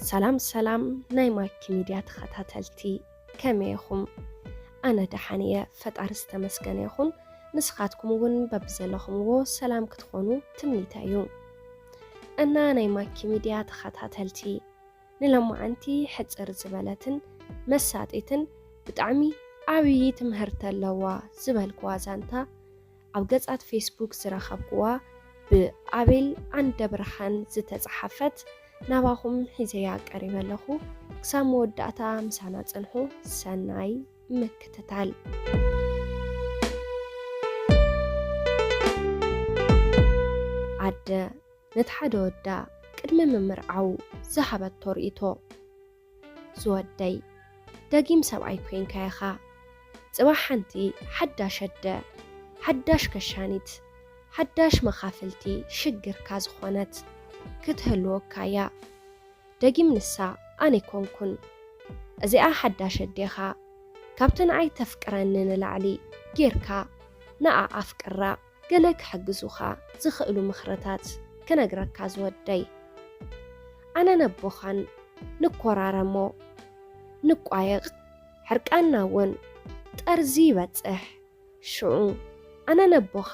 ሰላም ሰላም ናይ ማኪ ሚድያ ተኸታተልቲ፣ ከመይ ኢኹም? ኣነ ደሓን እየ፣ ፈጣሪ ዝተመስገነ ይኹን። ንስኻትኩም እውን በብዘለኹምዎ ሰላም ክትኾኑ ትምኒተይ እዩ። እና ናይ ማኪ ሚድያ ተኸታተልቲ፣ ንሎማዓንቲ ሕጽር ዝበለትን መሳጢትን ብጣዕሚ ዓብዪ ትምህርቲ ኣለዋ ዝበልኩዋ ዛንታ ኣብ ገጻት ፌስቡክ ዝረኸብኩዋ ብኣቤል ዓንደ ብርሃን ዝተጻሓፈት ናባኹም ሒዘያ ቀሪበ ኣለኹ። ክሳብ መወዳእታ ምሳና ጽንሑ። ሰናይ ምክትታል። ኣደ ነቲ ሓደ ወዳ ቅድሚ ምምርዓው ዝሃበቶ ርእይቶ። ዝወደይ፣ ደጊም ሰብኣይ ኮይንካ ኢኻ። ጽባሕ ሓንቲ ሓዳሽ ኣደ፣ ሓዳሽ ከሻኒት፣ ሓዳሽ መኻፍልቲ ሽግርካ ዝኾነት ክትህልወካ እያ። ደጊም ንሳ ኣነ ኣይኮንኩን። እዚኣ ሓዳሽ ኣዴኻ፣ ካብቲ ንዓይ ተፍቅረኒ ንላዕሊ ጌርካ ንኣ ኣፍቅራ። ገለ ክሕግዙኻ ዝኽእሉ ምኽርታት ክነግረካ ዝወደይ። ኣነ ነቦኻን ንኮራረሞ፣ ንቋየቕ፣ ሕርቃንና እውን ጠርዚ ይበጽሕ። ሽዑ ኣነ ነቦኻ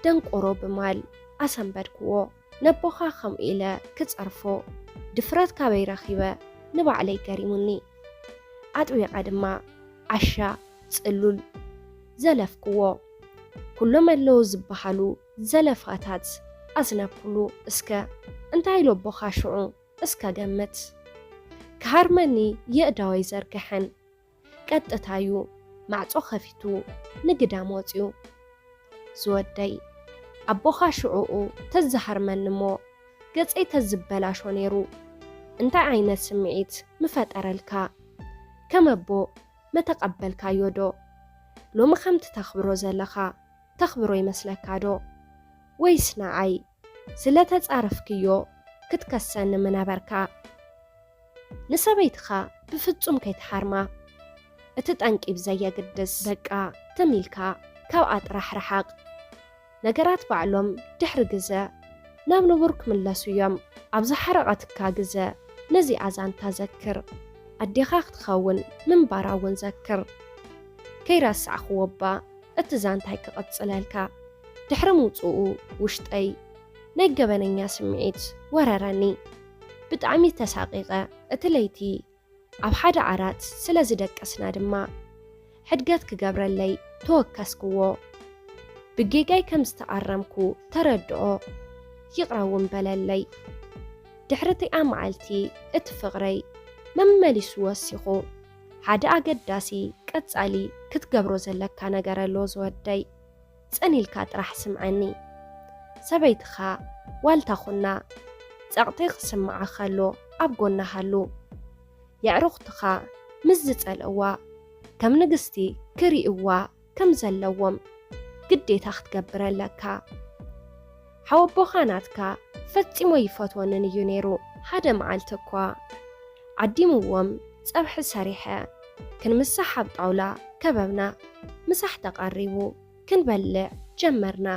ደንቆሮ ብማል ኣሰንበድክዎ። ነቦኻ ከምኡ ኢለ ክጸርፎ ድፍረት ካበይ ረኺበ ንባዕለይ ገሪሙኒ። ኣጥቢቐ ድማ ዓሻ ጽሉል ዘለፍክዎ። ኩሎም ኣለዉ ዝበሃሉ ዘለፋታት ኣዝነብኩሉ። እስከ እንታይ ኢሉ ኣቦኻ ሽዑ? እስከ ገምት። ክሃርመኒ የእዳወይ ዘርግሐን። ቀጥታዩ ማዕጾ ከፊቱ ንግዳም ወጺኡ። ዝወደይ፣ ኣቦኻ ሽዑኡ ተዝሃርመኒ እሞ ገጸይ ተዝበላሾ ነይሩ። እንታይ ዓይነት ስምዒት ምፈጠረልካ? ከም ኣቦ መተቐበልካዮ ዶ? ሎሚ ከምቲ ተኽብሮ ዘለኻ ተኽብሮ ይመስለካ ዶ? ወይስ ንዓይ ስለ ተጻረፍክዮ ክትከሰኒ ምነበርካ? ንሰበይትኻ ብፍጹም ከይትሃርማ። እቲ ጠንቂ ብዘየግድስ፣ በቃ፣ ትም ኢልካ ካብኣ ጥራሕ ርሓቕ። ነገራት ባዕሎም ድሕሪ ግዘ ናብ ንቡር ክምለሱ እዮም። ኣብ ዝሓረቐትካ ግዘ ነዚኣ ዛንታ ዘክር። ኣዴኻ ክትኸውን ምንባራ እውን ዘክር። ከይረሳዕኽዎ እባ እቲ ዛንታይ ክቕጽለልካ። ድሕሪ ምውጽኡ ውሽጠይ ናይ ገበነኛ ስምዒት ወረረኒ። ብጣዕሚ ተሳቒቐ። እቲ ለይቲ ኣብ ሓደ ዓራት ስለ ዝደቀስና ድማ ሕድገት ክገብረለይ ተወከስክዎ። ብጌጋይ ከም ዝተኣረምኩ ተረድኦ። ይቕረ እውን በለለይ። ድሕሪ እቲኣ መዓልቲ እቲ ፍቕረይ መመሊሱ ወሲኹ። ሓደ ኣገዳሲ ቀጻሊ ክትገብሮ ዘለካ ነገር ኣሎ ዝወደይ። ጽን ኢልካ ጥራሕ ስምዓኒ። ሰበይትኻ ዋልታ ኹና። ጸቕጢ ክስምዓ ከሎ ኣብ ጎና ሃሉ። የዕሩኽትኻ ምስ ዝጸልእዋ ከም ንግስቲ ክርእይዋ ከም ዘለዎም ግዴታ ክትገብር ኣለካ። ሓወቦኻ ናትካ ፈጺሙ ኣይፈትወንን እዩ ነይሩ። ሓደ መዓልቲ እኳ ዓዲምዎም ጸብሒ ሰሪሐ ክንምሳሕ ኣብ ጣውላ ከበብና። ምሳሕ ተቐሪቡ ክንበልዕ ጀመርና።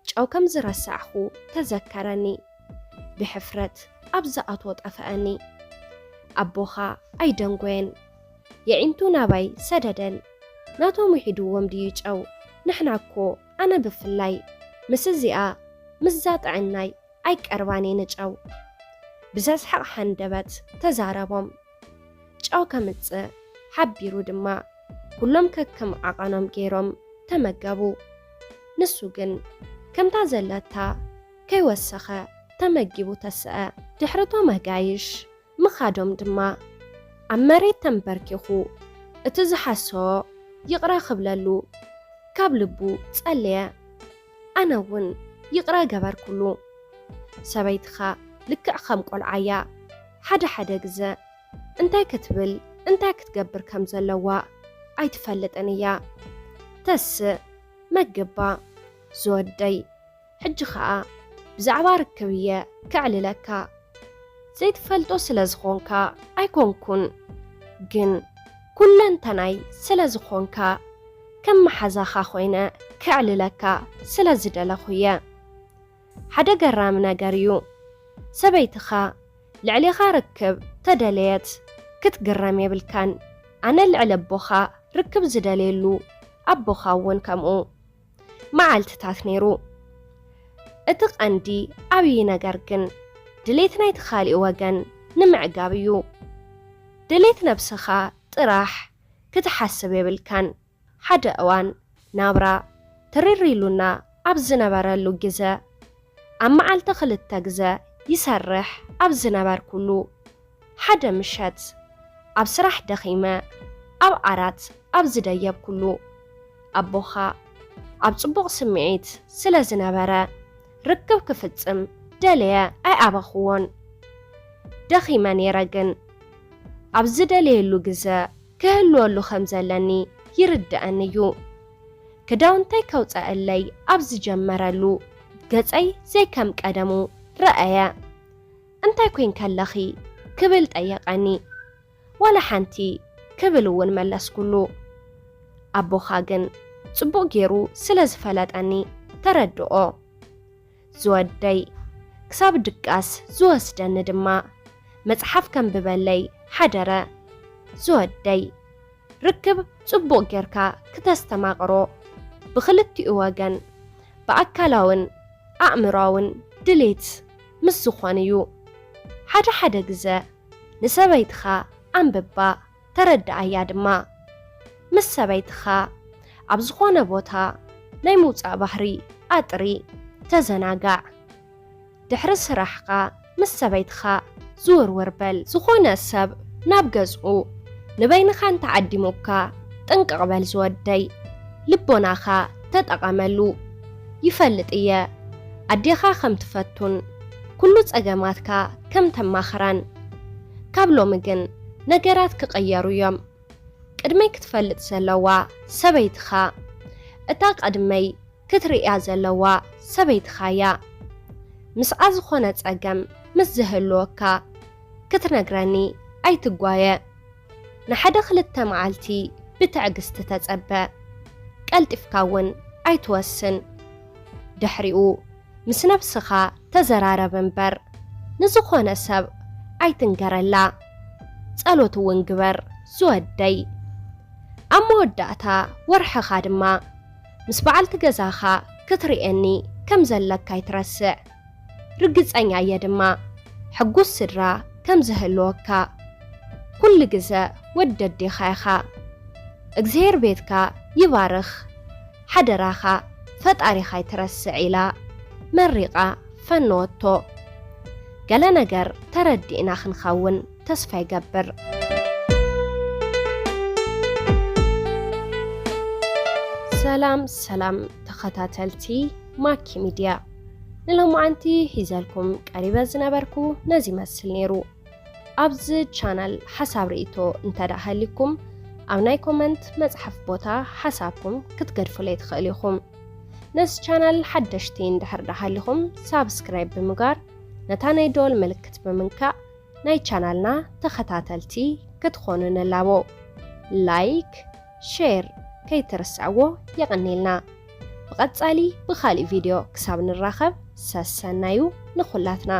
ጨው ከም ዝረሳዕኹ ተዘከረኒ። ብሕፍረት ኣብ ዝኣትዎ ጠፈኣኒ። ኣቦኻ ኣይደንጎየን። የዒንቱ ናባይ ሰደደን። ናቶም ውሒድዎም ድዩ ጨው? ንሕና እኮ፣ ኣነ ብፍላይ፣ ምስ እዚኣ፣ ምስዛ ጥዕናይ ኣይቀርባን እየ ንጨው። ብዘስሕቕ ሃንደበት ተዛረቦም። ጨው ከምጽእ ሓቢሩ ድማ፣ ኩሎም ከከም ዓቐኖም ገይሮም ተመገቡ። ንሱ ግን ከምታ ዘለታ ከይወሰኸ ተመጊቡ ተስአ። ድሕሪ እቶም ኣጋይሽ ምኻዶም ድማ፣ ኣብ መሬት ተንበርኪኹ እቲ ዝሓሰቦ ይቕረ ክብለሉ ካብ ልቡ ጸለየ። ኣነ እውን ይቕረ ገበርኩሉ። ሰበይትኻ ልክዕ ከም ቆልዓ እያ። ሓደ ሓደ ግዘ እንታይ ክትብል እንታይ ክትገብር ከም ዘለዋ ኣይትፈልጥን እያ። ተስእ መግባ ዝወደይ። ሕጂ ኸኣ ብዛዕባ ርክብ እየ ከዕልለካ። ዘይትፈልጦ ስለ ዝኾንካ ኣይኮንኩን፣ ግን ኩለንተናይ ስለ ዝኾንካ፣ ከም መሓዛኻ ኮይነ ከዕልለካ ስለ ዝደለኹ እየ። ሓደ ገራሚ ነገር እዩ። ሰበይትኻ ልዕሌኻ ርክብ ተደለየት ክትግረም የብልካን። ኣነ ልዕሊ ኣቦኻ ርክብ ዝደልየሉ፣ ኣቦኻ እውን ከምኡ። መዓልትታት ነይሩ። እቲ ቀንዲ ዓብዪ ነገር ግን ድሌት ናይቲ ካሊእ ወገን ንምዕጋብ እዩ። ድሌት ነብስኻ ጥራሕ ክትሓስብ የብልካን። ሓደ እዋን ናብራ ትርር ኢሉና ኣብ ዝነበረሉ ግዘ፣ ኣብ መዓልቲ ክልተ ግዘ ይሰርሕ ኣብ ዝነበርኩሉ፣ ሓደ ምሸት ኣብ ስራሕ ደኺመ ኣብ ዓራት ኣብ ዝደየብኩሉ፣ ኣቦኻ ኣብ ጽቡቕ ስምዒት ስለ ዝነበረ፣ ርክብ ክፍጽም ደለየ ኣይኣበኽዎን። ደኺመ ነይረ፣ ግን ኣብ ዝደለየሉ ግዘ ክህልወሉ ከም ዘለኒ ይርድኣኒ እዩ። ክዳውንተይ ከውፀአለይ ኣብ ዝጀመረሉ፣ ገፀይ ዘይከም ቀደሙ ረኣየ። "እንታይ ኮይንከ ኣለኺ?" ክብል ጠየቐኒ። "ዋላ ሓንቲ" ክብል እውን መለስኩሉ። ኣቦኻ ግን ጽቡቕ ገይሩ ስለ ዝፈለጠኒ ተረድኦ። ዝወደይ፣ ክሳብ ድቃስ ዝወስደኒ ድማ መጽሓፍ ከንብበለይ ሓደረ። ዝወደይ፣ ርክብ ጽቡቕ ጌርካ ክተስተማቕሮ ብኽልቲኡ ወገን ብኣካላውን ኣእምሮኣውን ድሌት ምስ ዝኾን እዩ። ሓደ ሓደ ግዘ ንሰበይትኻ ኣንብባ፣ ተረድኣያ ድማ። ምስ ሰበይትኻ ኣብ ዝኾነ ቦታ ናይ ምውጻእ ባህሪ ኣጥሪ፣ ተዘናጋዕ። ድሕሪ ስራሕኻ ምስ ሰበይትኻ ዝውርውር በል። ዝኾነ ሰብ ናብ ገዝኡ ንበይንኻ እንተዓዲሙካ ጥንቅቕ በል ዝወደይ። ልቦናኻ ተጠቐመሉ። ይፈልጥ እየ ኣዴኻ ከም ትፈቱን ኩሉ ጸገማትካ ከም ተማኽራን። ካብ ሎሚ ግን ነገራት ክቕየሩ እዮም። ቅድመይ ክትፈልጥ ዘለዋ ሰበይትኻ፣ እታ ቅድመይ ክትርእያ ዘለዋ ሰበይትኻ እያ። ምስኣ ዝኾነ ጸገም ምስ ዝህልወካ ክትነግረኒ ኣይትጓየ። ንሓደ ክልተ መዓልቲ ብትዕግስቲ ተጸበ። ቀልጢፍካ እውን ኣይትወስን። ድሕሪኡ ምስ ነብስኻ ተዘራረብ እምበር፣ ንዝኾነ ሰብ ኣይትንገረላ። ጸሎት እውን ግበር ዝወደይ። ኣብ መወዳእታ ወርሕኻ ድማ ምስ በዓልቲ ገዛኻ ክትርእየኒ ከም ዘለካ ኣይትረስዕ። ርግጸኛ እየ ድማ ሕጉስ ስድራ ከም ዝህልወካ። ኩሉ ግዘ ወዲ ኣዴኻ ኢኻ። እግዚኣብሔር ቤትካ ይባርኽ። ሓደራኻ ፈጣሪኻ ኣይትረስዕ፣ ኢላ መሪቓ ፈነወቶ። ገለ ነገር ተረዲእና ክንኸውን ተስፋ ይገብር። ሰላም ሰላም ተኸታተልቲ ማኪ ሚድያ፣ ንሎማዓንቲ ሒዘልኩም ቀሪበ ዝነበርኩ ነዚ ይመስል ነይሩ። ኣብዚ ቻናል ሓሳብ ርእይቶ እንተ ደኣ ሃልይኩም፣ ኣብ ናይ ኮመንት መጽሓፍ ቦታ ሓሳብኩም ክትገድፉለይ ትኽእሉ ኢኹም። ነዚ ቻናል ሓደሽቲ እንድሕር ደኣ ሃሊኹም፣ ሳብስክራይብ ብምግባር ነታ ናይ ደወል ምልክት ብምንካእ ናይ ቻናልና ተኸታተልቲ ክትኾኑ ንላቦ። ላይክ፣ ሼር ከይትርስዕዎ። የቐንየልና። ብቐጻሊ ብኻልእ ቪድዮ ክሳብ ንራኸብ፣ ሰሰናዩ ንኹላትና።